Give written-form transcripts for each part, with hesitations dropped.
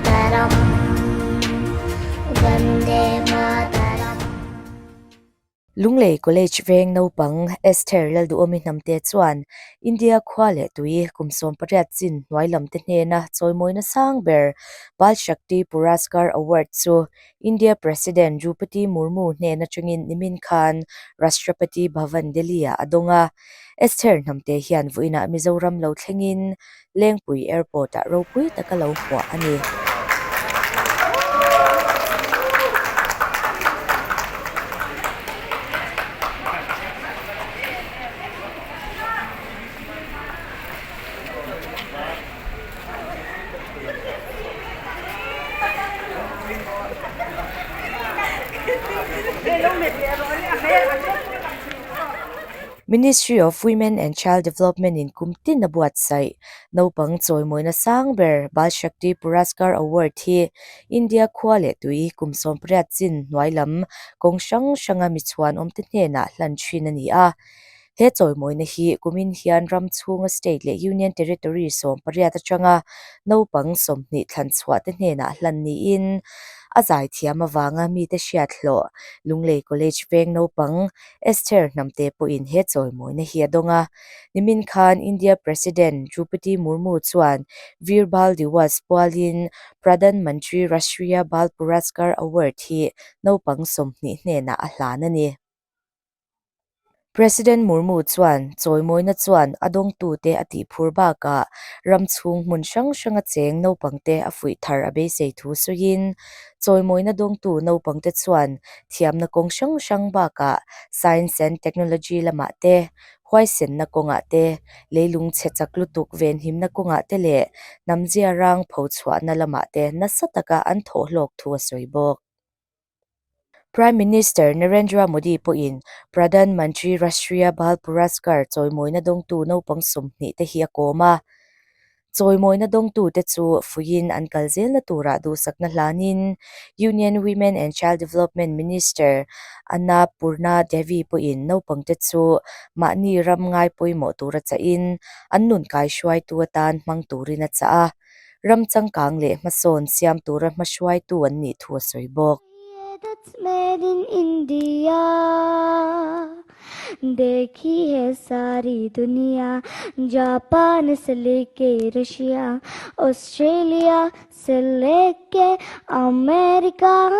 Mataram, Vande Mataram. Lunglei College veng naupang Esther Lalduhawmi hnamte chuan India khua leh tui kum 18 chin hnuai lamte hnena chawimawina sang ber Bal Shakti Puraskar Award chu India President Droupadi Murmu hnen atangin nimin khan Rashtrapati Bhavan Delhi-ah a dawng a. Esther hnamte hian vawiinah Mizoram lo thlengin Lengpui Airport-ah ropui taka lo hmuah a ni. Ministry of Women and Child Development in kum tin a buatsaih. Naupang chawimawina sang ber Bal Shakti Puraskar Award hi India khua leh tui kum 18 chin hnuai lam kawng hrang hranga mi chhuan awmte hnenah hlan thin a ni a. He chawimawina hi kumin hian ram chhunga state leh union territory 18 atanga naupang 20 thlan chhuah te hnenah hlan niin a zai thiam avanga mite hriat hlawh Lunglei College veng naupang Esther hnamte pawhin he chawimawina hi a dawng a. Nimin khan India President Droupadi Murmu chuan Veer Bal Diwas pualin Pradhan Mantri Rashtriya Bal Puraskar Award hi naupang 20 hnenah a hlan a ni. President Murmu chuan chawimawina chuan a dawngtute a tihphur bakah ram chhung hmun hrang hranga cheng naupangte a fuih thar a beisei thu sawiin chawimawina dawngtu naupangte chuan thiamna kawng hrang hrang bakah science and technology lamah te, huaisenna kawngah te, leilung chhe chak lutuk venhimna kawngah te leh hnamzia rang phochhuahna lamah te nasa taka an thawhhlawk thu a sawi bawk. Prime Minister Narendra Modi pawhin Pradhan Mantri Rashtriya Bal Puraskar chawimawina dawngtu naupang 20 te hi a kawm a. Chawimawina dawngtute chu fuiin an kal zelna turah duhsakna hlanin Union Women and Child Development Minister Annapurna Devi pawhin naupangte chu mahni ram ngai pawimawh tura chahin an nun kaihruaitu atan hmang turin a chah a. Ram changkang leh hmasawn siam tura hmahruaitu an nih thu a sawi bawk. That's made in India Dekhi hai sari duniya Japan se leke Russia Australia se leke America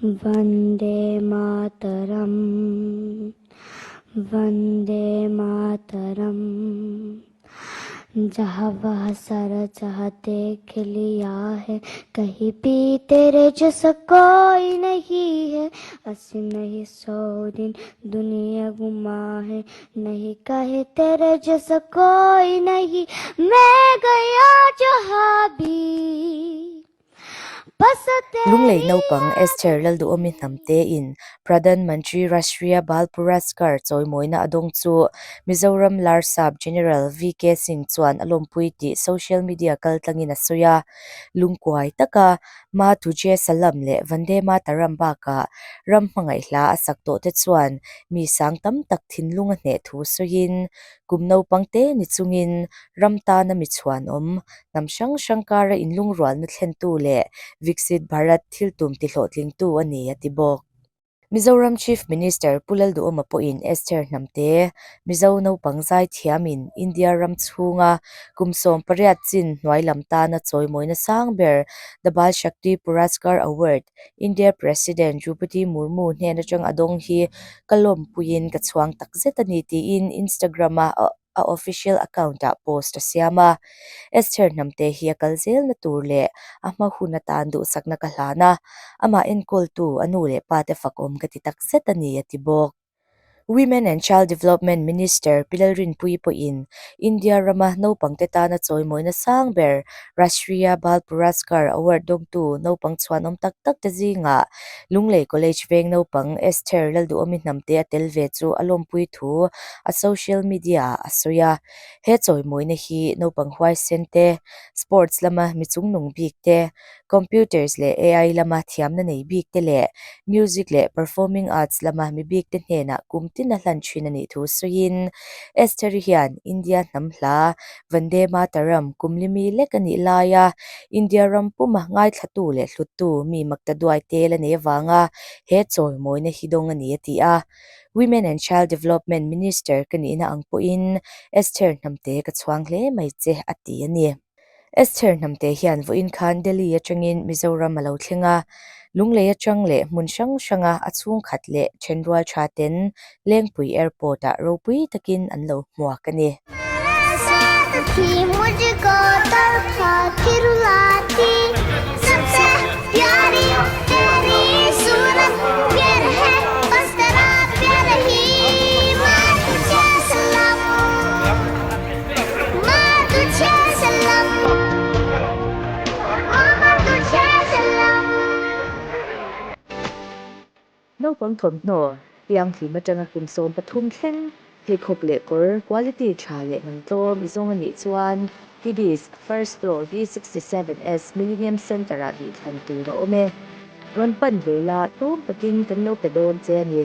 Vande Mataram Vande Mataram जहाँ वहाँ सारा जहाँ देख लिया है कहीं भी तेरे जैसा कोई नहीं है अस्सी नहीं सौ दिन दुनिया घुमा है नहीं कहे तेरे जैसा कोई नहीं मैं गया जहाँ भी Lunglei naupang Esther Lalduhawmi hnamte in Pradhan Mantri Rashtriya Bal Puraskar chawimawina a dawng chu Mizoram Larsap General VK Singh chuan a lawmpui tih social media kaltlangin a sawi a. Lungkuai taka Ma Tujhe Salam leh Vande Mataram bakah ram hmangaih hla a sak tawh te chuan mi sang tam tak thinlung a hneh thu sawiin kum naupang te ni chungin ram tana mi chhuanawm Hnam hrang hrang kara inlungrualna thlentu leh Viksit Bharat thil tum tihlawhtlingtu a ni, a ti bawk. Mizoram Chief Minister Pu Lalduhawma pawhin Esther Hnamte, Mizo naupang zai thiamin India ram chhunga kum 18 chin hnuai lam tana chawimawina sang ber The Bal Shakti Puraskar Award, India President Droupadi Murmu hnen atang a dawng hi ka lawmpuiin ka chhuang takzet a ni tiin Instagram-a a official account ah post a siam a. Esther Hnamte hi a kal zelna tur leh a hma hun atan duhsakna ka hlan a, amah enkawltu a nu leh pa te fakawm ka ti takzet a ni, a ti bawk. Women and Child Development Minister Pi Lalrinpuii pawhin India rama naupangte tana chawimawina sang ber Rashtriya Bal Puraskar Award dawngtu naupang chhuanawm tak tak te zingah Lunglei College veng naupang Esther Lalduhawmi Hnamte a tel ve chu a lawmpui thu a social media ah a sawi a. He chawimawina hi naupang huaisen te, sports lama mi chungnung bik te, computers leh AI lama thiamna nei bik te leh music leh performing arts lama mi bik te hnenah kum tina hlan thin a nih thu sawiin Esther-i hian India hnam hla Vande Mataram kum limi lek a nih laia India ram puma ngaithlatu leh hluttu mi makta duai tel a nei avanga he chawimawina hi dawng a ni a ti a. Women and Child Development Minister ka nihna ang pawhin Esther hnamte ka chhuang hle mai che a ti a ni. Esther hnamte hian vawiin khan Delhi atangin Mizoram a lo thleng a, Lunglei atang leh hmun hrang hranga a chhungkhat leh thenrual tha ten Lengpui Airport ah ropui takin an lo hmuak a ni. Naupang thawmhnaw pianghlim atanga kum 13 thleng pheikhawk leh kawr quality tha leh man tlawm i zawng a nih chuan Kiddies First Floor V67S Millennium Centre ah bih thlan tur a awm e. Rawn pan ve la tlawm takin kan lo pe dawn che a ni.